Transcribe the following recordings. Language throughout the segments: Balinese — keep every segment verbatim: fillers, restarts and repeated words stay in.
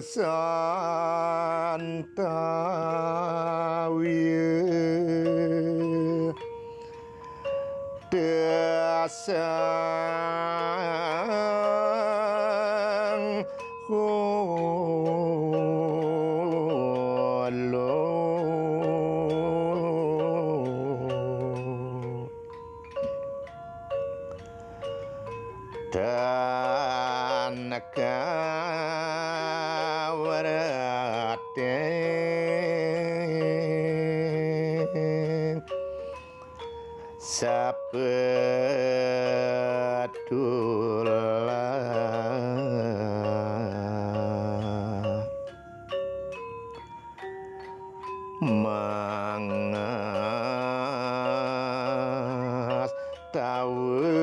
Santawi dasang kulo. Tan kawerteng sapetula. Mangas tawe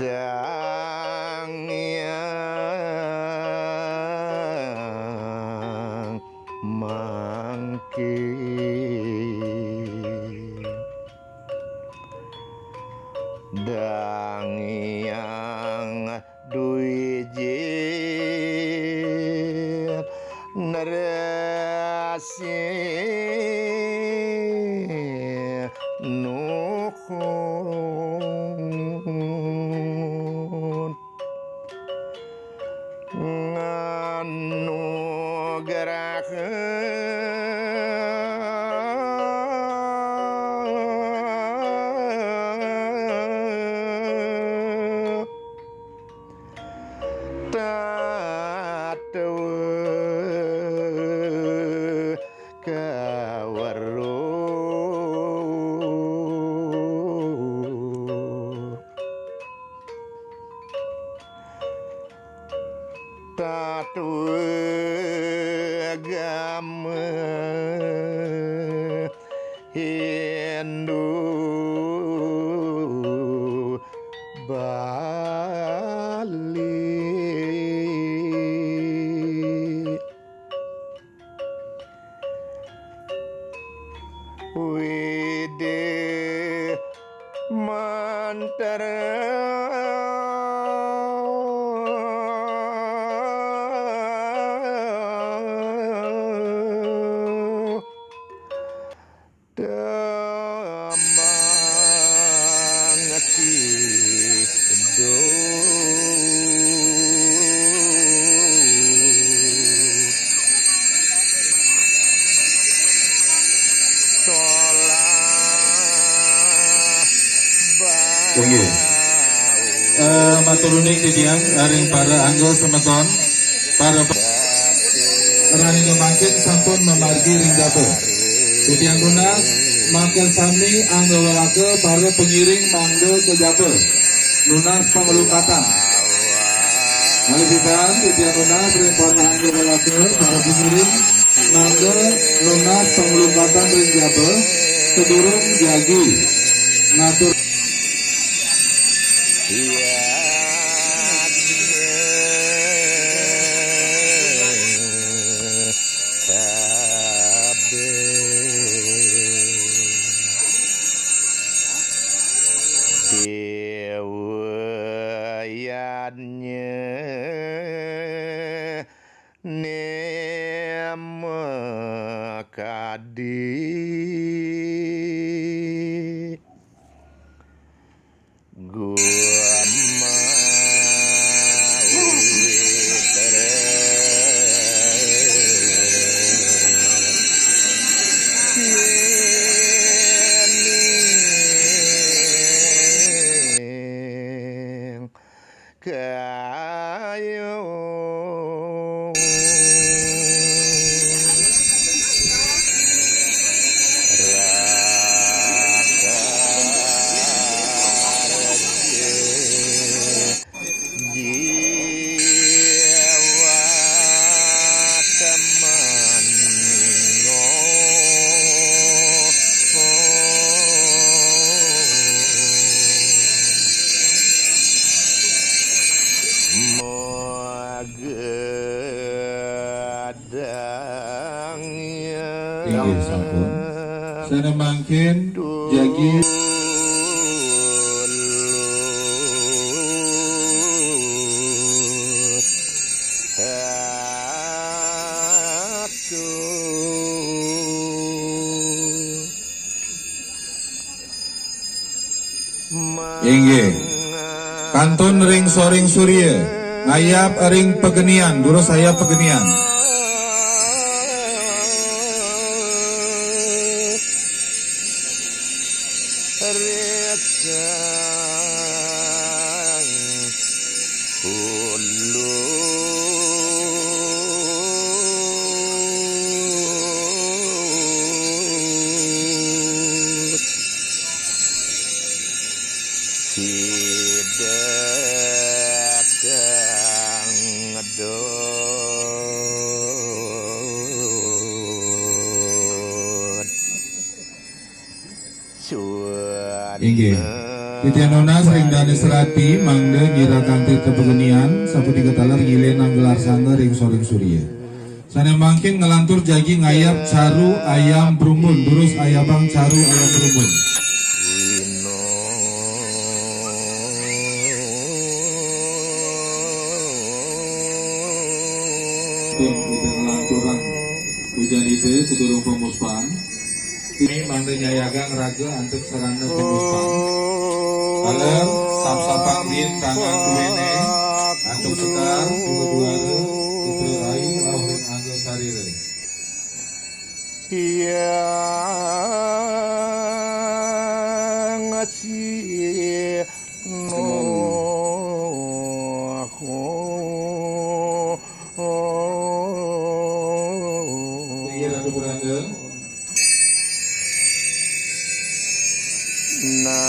dang yang mangkin. Dang yang duijin nerasi nukun. Nganugerah tatewe kaweruh. Tatewe agama Hindu Bali. Widih mantra damang sido. Inggih. Eh, matur nuwun titiang ring para angga semeton, para pe-, rahayu mangkin sampun mamargi ring jaba. Titiang nunas, mangkin sami angga welaka para pangiring mangda ka jaba. Nunas panglukatan. Malih pisan, titiang nunas ring para angga welaka, para pangiring mangda nunas panglukatan ring jaba, sadurung jagi ngatur. Dewa yadnya nema kadi. Gua mau kayu. Jiwa teman Magadang ya. Inggih sampun. Sané mangkin jagi. Inggih. Kantun ring soring surya, ngayab ring pagenian, durus ayab pagenian. Inggih. Titiang nunas ring Dane Serati, mangda nyiratanti kapagenian, sapunika taler ngilinang gelar sangga ring soring surya. Sane mangkin nglantur jagi ngayab caru ayam brumbun, durus ayabang caru ayam brumbun. Pun kita nglanturang pujan Ida sadurung pamuspan. Ini mangda nyayagang raga antuk sarana pamuspan. Taler, sap-sapang riin tangan duene, antuk sekar, dua-duara, putra rai, rauh ring angga sarira. Hyang Sino. Inggih, Ratu Puranda. Natan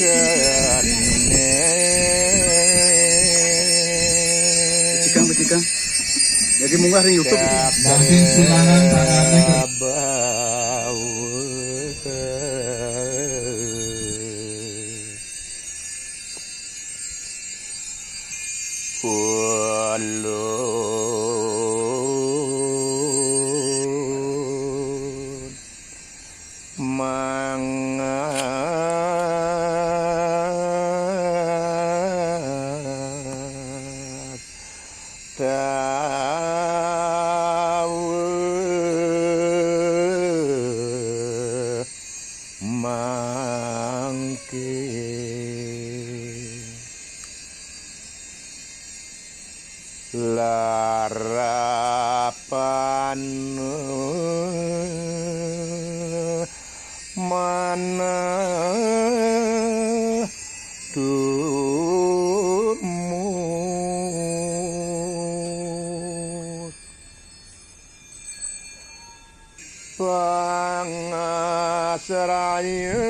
kene. Becikang, becikang. Jadi munggah ring YouTube. Mangkin silangan tangane ke Ulun mangat tawa mangke. Larapan manah tumut pangasraya.